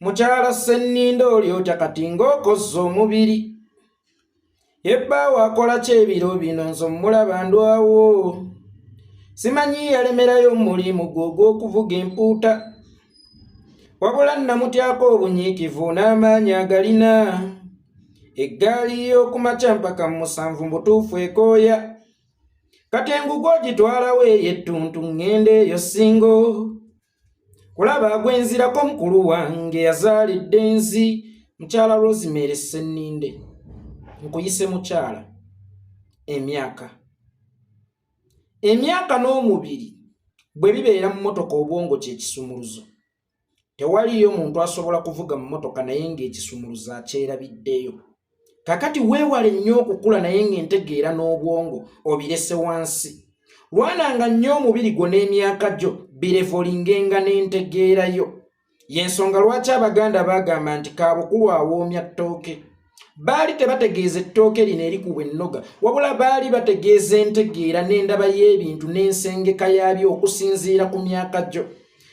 Mukyala Sseninde, oli otya kati ng'okozza omubiri? Ebbaawo akola ki ebiro bino? Nze omulaba ndwawo, simanyi yalemerayo omulimu gwe ogw'okuvuga empuuta. Wabula namutyako obunyiikivu n'amaanyi agalina. Eggaali y'okumakya mpaka mu 7 mbutuufu ekooya. Kati engugu ogitwalawo eyo ettuntu? Ŋŋenda eyo singo kulaba gwenzirako mukulu wange yazaalidde ensi. Mukyala Rosemary Sseninde, nkuyise mukyala. Emyaka n'omubiri bwe bibeera mu mmotoka, obwongo kyekisumuluzo. Tewaliyo muntu asobola kuvuga mu mmotoka naye ng'ekisumuluzo akyerabiddeyo. Kakati weewale nnyo okukula naye ng'entegeera n'obwongo obirese wansi. Lwananga nnyo omubiri gwo n'emyaka gyo birevolingenga n'entegeerayo. Yensonga lwaki Abaganda bagamba nti kaabukulu awoomya ttooke. Baali tebategeeza ettooke lino erikubwa ennoga, wabula baali bategeeza entegeera n'endaba y'ebintu n'ensengeka yaabyo okusinziira ku myaka gyo.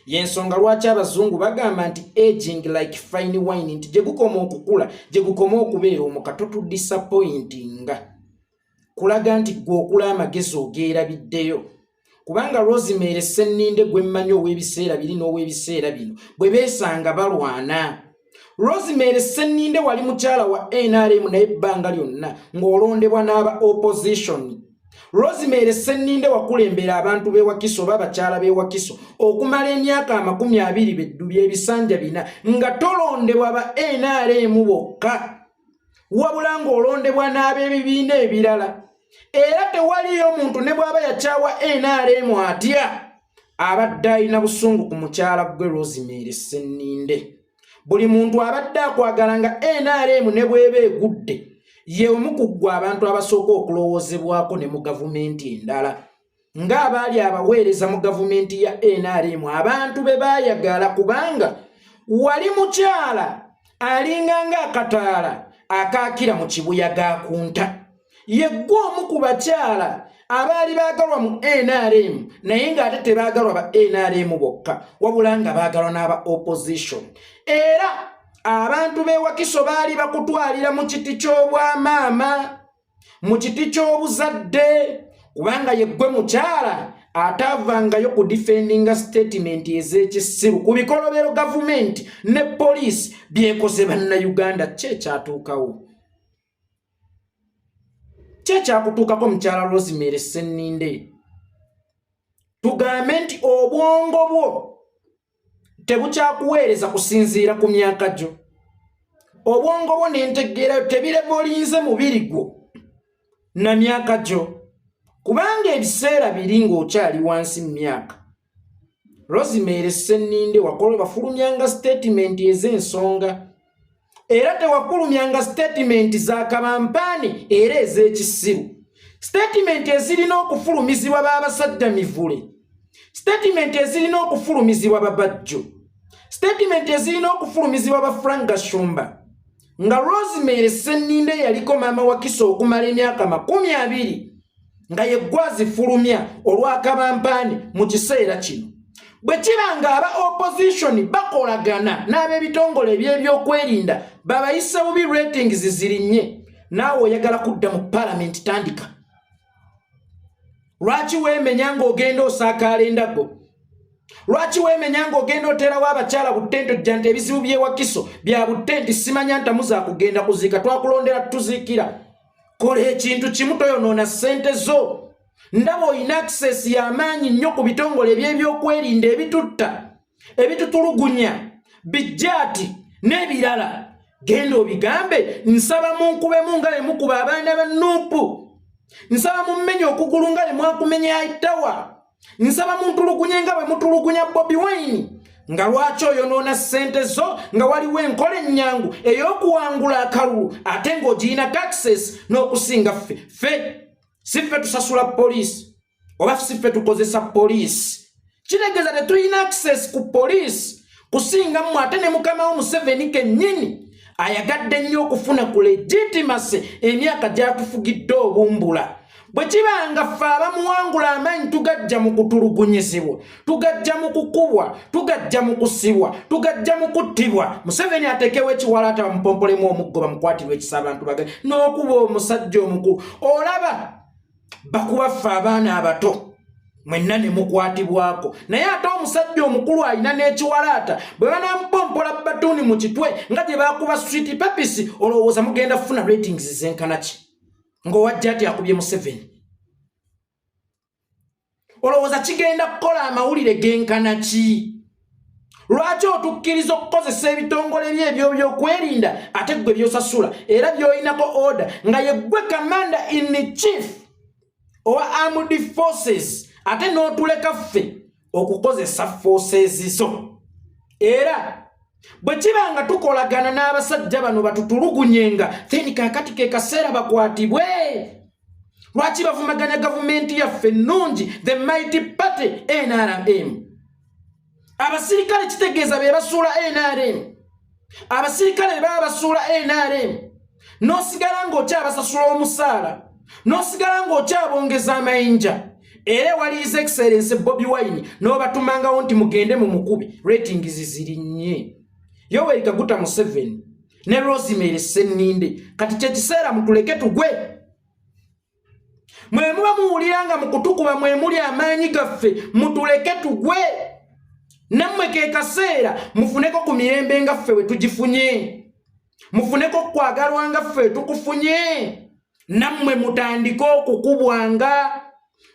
Yensonga lwaki Abazungu bagamba nti "aging like fine wine", nti gye gukoma okukula gye gukoma okubeera omuka. Totudisappointinga kulaga nti gwe okula amagezi ogeerabiddeyo, kubanga Rosemary Sseninde gwe mmanyi ow'ebiseera biri n'ow'ebiseera bino bwe beesanga balwana. Rosemary Sseninde, wali mukyala wa NRM, naye ebbanga lyonna ng'olondebwa n'aba opposition. Rosemary Sseninde, wakulembera abantu b'ewakiso oba abakyala b'ewakiso okumala emyaka 20 beddu by'ebisanja 4 nga tolondebwa ba NRM bokka, wabula ng'olondebwa n'ab'ebibiina ebirala. Era tewaliyo muntu ne bw'aba yakyawa NRM atya abadde alina busungu ku mukyala gwe Rosemary Sseninde. Buli muntu abadde akwagala nga NRM ne bw'eba egudde, ye omu ku ggwe abantu abasooka okulowoozebwako ne mu gavumenti endala, ng'abaali abaweereza mu gavumenti ya NRM abantu be baayagala, kubanga wali mukyala alinga ng'akataala akaakira mu kibuyaga akunta. Yeggwe omu ku bakyala abaali baagalwa mu NRM, naye ng'ate tebaagalwa ba NRM bokka, wabula nga baagalwa n'aba opposition. Era abantu b'ewakiso baali bakutwalira mu kiti ky'obwamaama, mu kiti ky'obuzadde, kubanga yeggwe mukyala ataavangayo ku defendinga statement ez'ekisiru ku bikolobero gavumenti ne poliisi byekoze Bannayuganda. Ki ekyatuukawo? Ki ekyakutuukako, mukyala Rosemary Sseninde? Tugambe nti obwongo bwo tebukyakuweereza kusinziira ku myaka gyo? Obwongo bwo n'entegeerayo tebirevolinze mubiri gwo na myaka gyo, kubanga ebiseera biri ng'okyali wansi mu myaka. Rosemary Sseninde, wakola bafulumyanga statement ez'ensonga, era tewafulumyanga statement za kabampaani era ez'ekisiru, statement ezirina okufulumizibwa b'abasajja mivule, statement ezirina okufulumizibwa babajjo, statement ezirina okufulumizibwa ba Frank Gashumba. Nga Rosemary Sseninde yaliko maama wa Kiso okumala emyaka 20 nga yeggwazifulumya olwakabampaani mu kiseera kino, bwe kiba nga aba opposition bakolagana n'ab'ebitongole ebyebyokwerinda babayise bubi, ratings zirinnye, naawe oyagala kudda mu palamenti. Tandika. Lwaki weemenya ng'ogenda osaakaala endago? Lwaki weemenya ng'ogenda oteerawo abakyala buttenti, ojja nti ebizibu by'ewakiso bya buttenti, simanya ntamu za kugenda kuziika? Twakulondera tuziikira. Kola ekintu kimu, toyonoona ssente zo. Ndaba olina access y'amaanyi nnyo ku bitongole ebyebyokwerinda ebitutta, ebitutulugunya, bijjaati n'ebirala. Genda obigambe, "Nsaba munkubemu nga bwe mukuba abaana ba NUP. Nsaba mummenye okugulu nga bwe mwakumenya itawa. Nsaba muntulugunye nga bwe mutulugunya Bobi Wine." Nga lwaki oyonoona ssente zo nga waliwo enkola ennyangu ey'okuwangula akalulu, ate ng'ogiyinako access n'okusinga ffe? Ffe si ffe tusasula poliisi oba si ffe tukozesa poliisi? Kitegeeza tetulina access ku poliisi kusinga mmwe. Ate ne mukama wo Museveni kennyini ayagadde nnyo okufuna ku legitimacy emyaka gyatufugidde obumbula. Bwe kiba nga ffe abamuwangula amaanyi tugajja mu kutulugunyizibwa, tugajja mu kukubwa, tugajja mu kusibwa, tugajja mu kuttibwa, Museveni ateekewo ekiwalaata bamupompolemu omuggo, bamukwatirwe ekisa, abantu bage n'okuba omusajja omukulu. Olaba bakuba ffe abaana abato mwenna ne mukwatibwako, naye ate omusajja omukulu alina n'ekiwalaata, bwe banamupompola batuuni mu kitwe nga gye bakuba Sweet Papisi, olowooza mugenda kufuna ratings zenkana ki ng'owajja ati akubye Museveni? Olowooza kigenda kukola amawulire genkana ki? Lwaki otukkiriza okukozesa ebitongole bye ebyo byokwerinda, ate ggwe byosasula era by'oyinako order, nga yeggwe commander in chief owa armed forces, ate n'otuleka ffe okukozesa forces zo? Era bwe kiba nga tukolagana n'abasajja bano batutulugunyenga, then kaakati ke kaseera bakwatibwe. Lwaki bavumaganya gavumenti yaffe ennungi, the mighty party NRM? Abasirikale kitegeeza be basuula NRM. Abasirikale baba basuula NRM, n'osigala ng'okyabasasula omusaala, n'osigala ng'okyabongeza amayinja, era ewali His Excellence Bobi Wine n'obatumangawo nti mugende mu mukubi. Ratings zirinnye. Yoweri Kaguta Museveni ne Rosemary Senninde, kati kyekiseera mutuleke tugwe. Mwe muba muwulira nga mu kutukuba mwe muli amaanyi gaffe, mutuleke tugwe, nammwe ke kaseera mufuneko ku mirembe nga ffe bwe tugifunye, mufuneko okwagalwa nga ffe tukufunye, nammwe mutandike okukubwanga,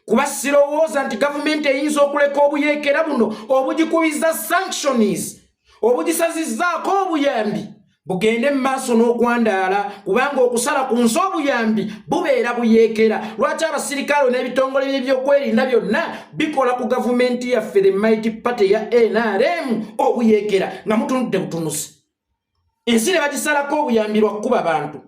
kuba sirowooza nti gavumenti eyinza okuleka obuyeekera buno obugikubiza sanctions, obugisazizzaako obuyambi, bugende mu maaso n'okwandaala, kubanga okusala ku nsi obuyambi bubeera buyeekera. Lwaki abasirikale n'ebitongole by'ebyokwerinda byonna bikola ku gavumenti yaffe, the mighty party ya NRM, obuyeekera nga mutunudde butunuzi? Ensi ne bagisalako obuyambi lwakukuba bantu,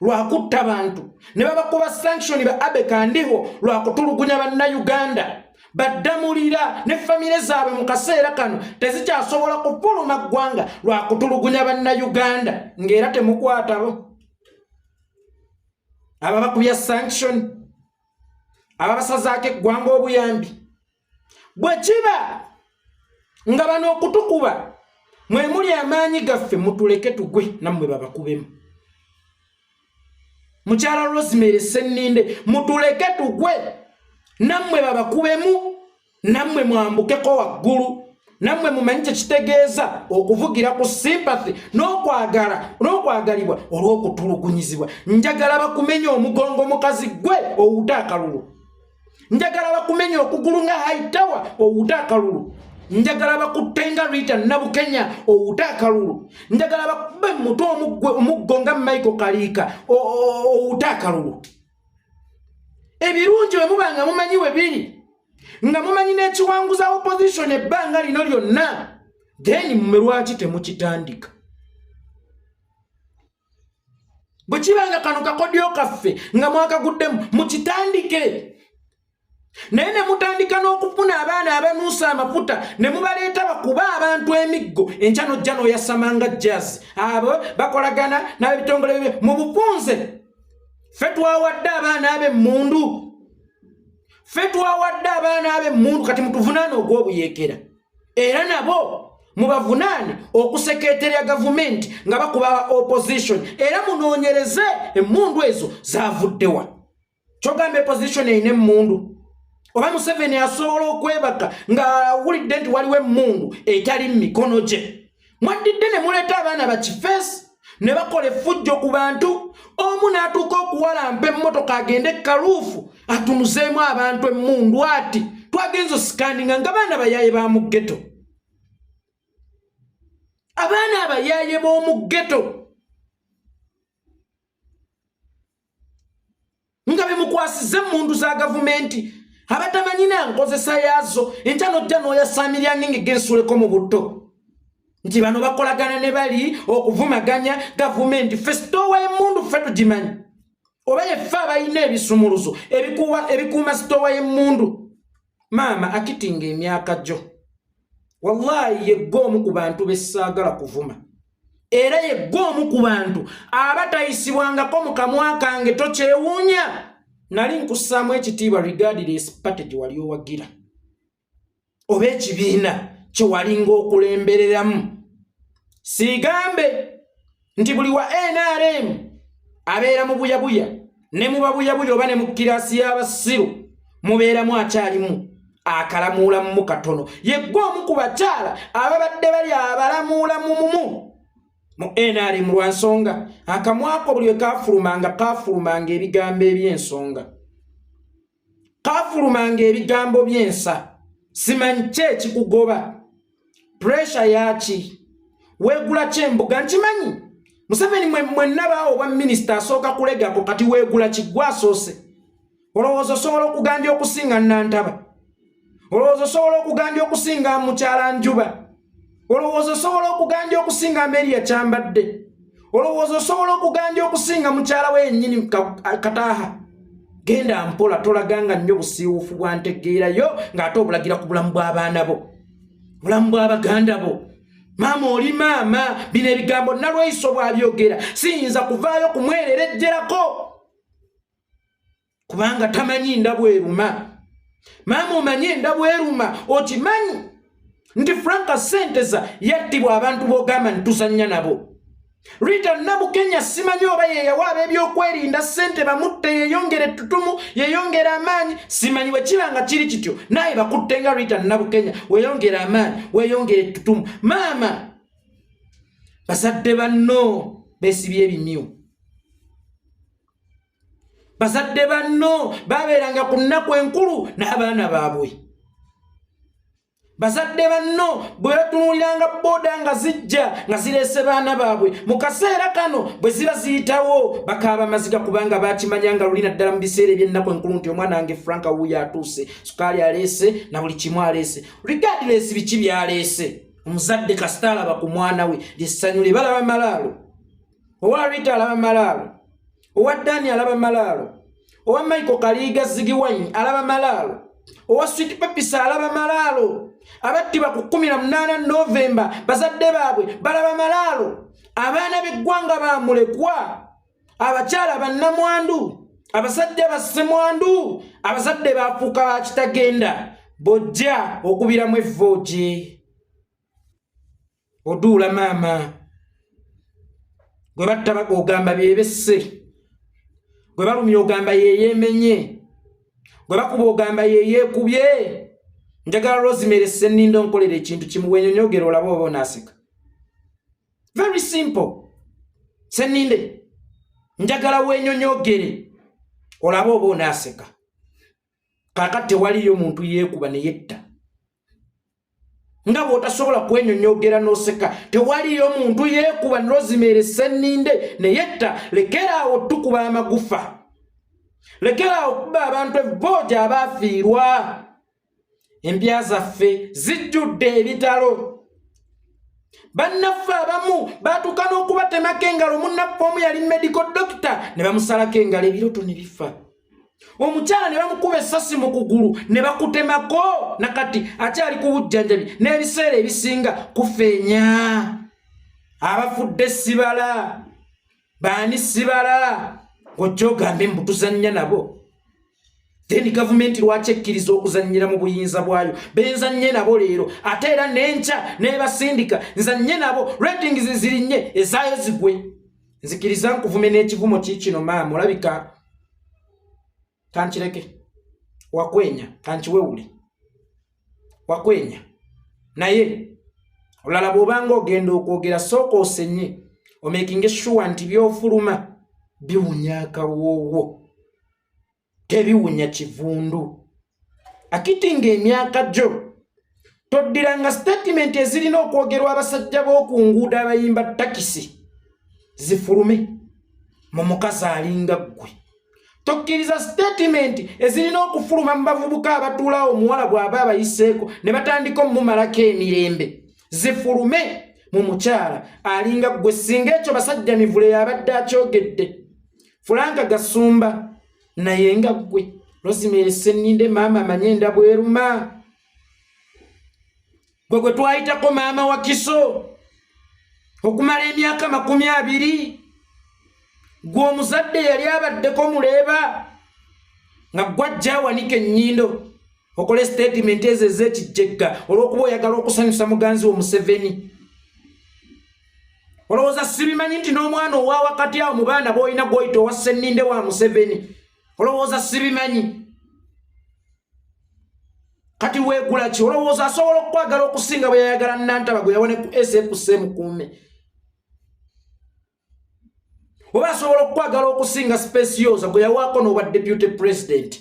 lwakutta bantu, ne babakuba sanction ba Abe Kandiho lwakutulugunya Bannayuganda. Baddamulira ne famire zaabwe mu kaseera kano tezikyasobola kufuluma ggwanga lwakutulugunya Bannayuganda, ng'era temukwatabo ababakubya sanction, ababasazaako eggwanga obuyambi. Bwe kiba nga bano okutukuba mwe muli amaanyi gaffe, mutuleke tugwe, nammwe babakubemu. Mukyala Rosemary Senninde, mutuleke tugwe, nammwe babakubemu, nammwe mwambukeko waggulu, nammwe mumanyi kye kitegeeza okuvugira ku sympathy n'okwagala n'okwagalibwa olw'okutulugunyizibwa. Njagala bakumenya omugongo, mukazi gwe, owute akalulu. Njagala bakumenya okugulu nga Haitawa, owute akalulu. Njagala bakutte nga Rita Nabukenya, owute akalulu. Njagala bakube mutwe omuggo nga Michael Kaliika, owute akalulu. Ebirungi bwe muba nga mumanyi we biri, nga mumanyi n'ekiwanguza opposition ebbanga lino lyonna, then mmwe lwaki temukitandika? Bwe kiba nga kano kakodyo kaffe nga mwakaguddemu, mukitandike, naye ne mutandika n'okufuna abaana abanuusa amafuta ne mubaleeta bakuba abantu emiggo, enkya nojja n'oyasamanga jazz. Abo bakolagana n'ab'ebitongole bibye mu bufunze. Ffe twawadde abaana ab'emmundu, ffe twawadde abaana ab'emmundu, kati mutuvunaane ogw'obuyeekera, era nabo mubavunaane okusekeeterya gavumenti nga bakuba opposition, era munoonyereze emmundu ezo zavuddewa. Kyogamba opposition erina emmundu? Oba Museveni asobola okwebaka ng'awulidde nti waliwo emmundu etali mu mikono gye? Mwaddidde ne muleeta abaana bakifeesi ne bakola effujjo ku bantu, omu n'atuuka okuwalampa emmotoka agende kaluufu atunuzeemu abantu emmundu, ati twagenza osikaninga nga baana bayaaye ba mu ghetto, abaana abayaaye b'omu ghetto nga bemukwasiza emmundu za gavumenti, abatamanyi na nkozesa yaazo. Enkya nojja n'oyasaamirya ngenge gensuuleko mu butto nti bano bakolagana ne bali okuvumaganya gavumenti. Ffe sitoowa y'emmundu ffe tugimanyi, oba yeffe abalina ebisumuluzo ebikuuma sitoowa y'emmundu? Maama akitinga emyaka gyo, wallahi yegga omu ku bantu bessaagala kuvuma, era yegga omu ku bantu abatayisibwangako mu kamwa kange. Tokyewuunya. Nali nkussaamu ekitiibwa regardless party gye wali owagira oba ekibiina kye walinga okulembereramu. Siigambe nti buli wa NRM abeera mu buyabuya, ne mu babuyabuya oba ne mu kiraasi y'abasiru mubeeramu akyalimu akalamuulamumu katono. Yeggwe omu ku bakyala ababadde bali abalamuulamumumu mu NRM lwa nsonga akamwako buli we kafulumanga kafulumanga ebigambo eby'ensonga, kafulumanga ebigambo by'ensa. Simanyi ki ekikugoba, pressure yaki, weegula kyembuga. Nkimanyi Museveni mwenna baawo obwa minisita asooka kulegako, kati weegula kiggwa asoose. Olowooza osobola okuganja okusinga Nantaba? Olowooza osobola okuganja okusinga mukyala Njuba? Olowooza osobola okuganja okusinga Amelia Kyambadde? Olowooza osobola okuganja okusinga mukyala we yennyini Kataaha? Genda mpola, tolaganga nnyo busiiwuufu bwa ntegeerayo ng'ate obulagira ku bulamu bw'abaana bo, bulamu bw'abaganda bo. Maama, oli maama. Bino ebigambo Nalweyiso bw'abyogera siyinza kuvaayo kumwererejjerako kubanga tamanyi ndabu eruma. Maama, omanyi endabu eruma? Okimanyi nti Franka Senteza yattibwa abantu b'ogamba ntuzannya nabo? Rita Nabukenya simanyi oba yeyawa ab'ebyokwerinda ssente bamutte yeyongere ettutumu, yeyongere amaanyi. Simanyi bwe kiba nga kiri kityo, naye bakutte nga Rita Nabukenya, weyongere amaanyi, weyongere ettutumu. Maama, bazadde banno beesibye ebimyu, bazadde banno babeeranga ku nnaku enkulu n'abaana baabwe, bazadde banno bwe batunuuliranga booda nga zijja nga zireese baana baabwe mu kaseera kano, bwe ziba ziyitawo bakaaba maziga, kubanga bakimanya nga luli naddala mu biseera eby'ennaku enkulu nti omwana wange Franka wuuyo atuuse, sukaali aleese na buli kimu aleese. Regardless biki byaleese, omuzadde kasita alaba ku mwana we lyessanyu lye. Balaba malaalo. Owa Rita alaba malaalo, owa Dani alaba malaalo, owa Michael Kaliiga Zigiwanyi alaba malaalo, owa Sweet Papisa alaba malaalo. Abattibwa ku 18 Novemba bazadde baabwe balaba malaalo. Abaana b'eggwanga bamulekwa, abakyala bannamwandu, abasajja bassemwandu, abazadde bafuuka bakitagenda. Bojja okubiramu evvoogi oduula. Maama, gwe batta ogamba byebesse, gwe balumya ogamba yeyeemenye, gwe bakuba ogamba yeyeekubye. Njagala Rosemary Ssennindo nkolera ekintu kimu, wenyonyogera olabe oba onaaseka. Very simple. Senninde, njagala wenyonyogere olabe oba onaaseka. Kaakati tewaliyo muntu yeekuba ne yetta nga bw'otasobola kwenyonyogera n'oseka. Tewaliyo muntu yeekuba Rosemary Senninde ne yetta. Lekeraawo tukuba amagufa, lekeraawo okuba abantu evvooja abaafiirwa. Empya zaffe zijjudde ebitalo. Bannaffe abamu baatuuka n'okubatemako engalo. Munnaffe omu yali medical doctor ne bamusalako engalo, ebiroto ne bifa. Omukyala ne bamukuba essasi mu kugulu ne bakutemako, nakati akyali ku bujjanjabi. N'ebiseera ebisinga kufeenya abafudde sibala baani sibala. Ojja ogambe mbu tuzannya nabo, then gavumenti lwaki ekkiriza okuzannyira mu buyinza bwayo? Benzannye nabo leero, ate era n'enkya nebasindika nzannye nabo, ratings zirinnye, ezaayo zigwe. Nzikiriza nkuvume n'ekivumo kiikino. Maama, olabika kankireke wakwenya, kankiwewule wakwenya. Naye olala bw'obanga ogenda okwogera, sooka osenye, omakinge sure nti byofuluma biwunya akawoowo, tebiwunya kivundu. Akitinga emyaka gyo, toddiranga statement ezirina okwogerwa abasajja b'oku nguudo abayimba takisi zifulume mu mukazi alinga ggwe. Tokkiriza statement ezirina okufuluma mu bavubuka abatuulawo omuwala bw'aba abayiseeko ne batandika omumumalako emirembe zifulume mu mukyala alinga ggwe. Singa ekyo basajja mivule yabadde akyogedde, Fulanka Gasumba, naye nga ggwe Rosemary Senninde, maama, amanye endabweruma, gwe gwe twayitako maama wa Kiso okumala emyaka 20, gwe omuzadde yali abaddeko muleeba. Nga gwajja awanika ennyindo okole sitatimenti ezo ez'ekijjegga olw'okuba oyagala okusanyusa muganzi wo Museveni. Olowooza sibimanyi nti n'omwana owa wakati awo mu baana b'olina gw'oyita owa Sseninde wa Museveni? Olowooza sibimanyi? Kati weegula ki? Olowooza asobola okukwagala okusinga bwe yayagala Nantaba gwe yawa ne ku SFC Mukuume? Oba asobola okukwagala okusinga Specioza gwe yawaako n'obwa deputy president?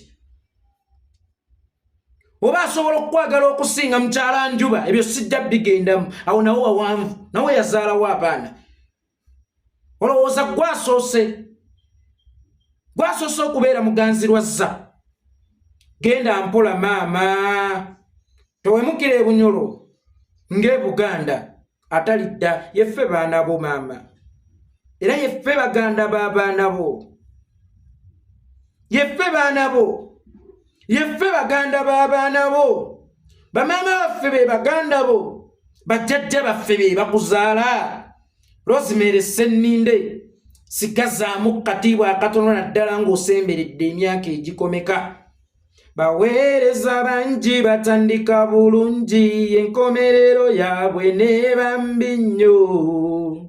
Oba asobola okukwagala okusinga mukyala Njuba? Ebyo sijja bigendamu awo, nawo wawanvu, nawe yazaalawo abaana. Olowooza gwasoose okubeera muganzi lwazza? Genda mpola maama, towemukira ebunyolo ng'ebuganda atalidda. Yeffe baana bo maama, era yeffe baganda b'abaana bo, yeffe baana bo, yeffe baganda b'abaana bo. Bamaama baffe be baganda bo, bajjajja baffe be bakuzaala. Rosemary Senninde, sigazaamu katiibwa akatono, naddala ng'osemberedde emyaka egikomeka. Baweereza bangi batandika bulungi, enkomerero yaabwe neeba mbi nnyo.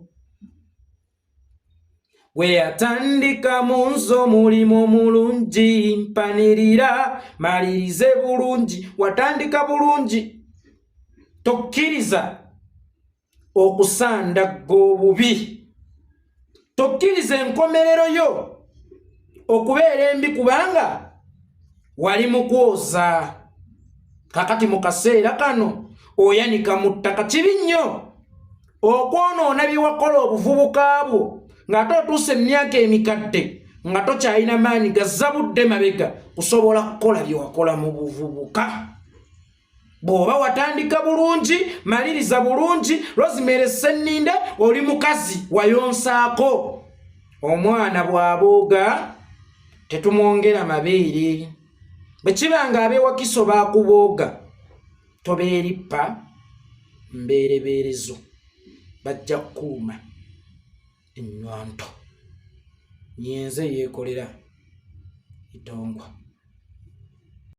Bwe yatandika mu nze omulimu omulungi, mpanirira malirize bulungi. Watandika bulungi, tokkiriza okusandagga obubi, tokkiriza enkomerero yo okubeera embi, kubanga wali mu kwoza. Kakati mu kaseera kano oyanika mu ttaka. Kibi nnyo okwonoona bye wakola obuvubuka bwo ng'ate otuuse emyaka emikadde nga tokyalina maanyi gazza budde mabega kusobola kukola bye wakola mu buvubuka. Bw'oba watandika bulungi, maliriza bulungi. Rosemary Senninde, oli mukazi wayonsaako omwana, bw'abooga tetumwongera mabeere. Bwe kiba nga ab'ewakiso baakubooga, tobeerippa mbeerebeerezo, bajja kukuluma ennywanto. Nyenze yeekolera itongwa.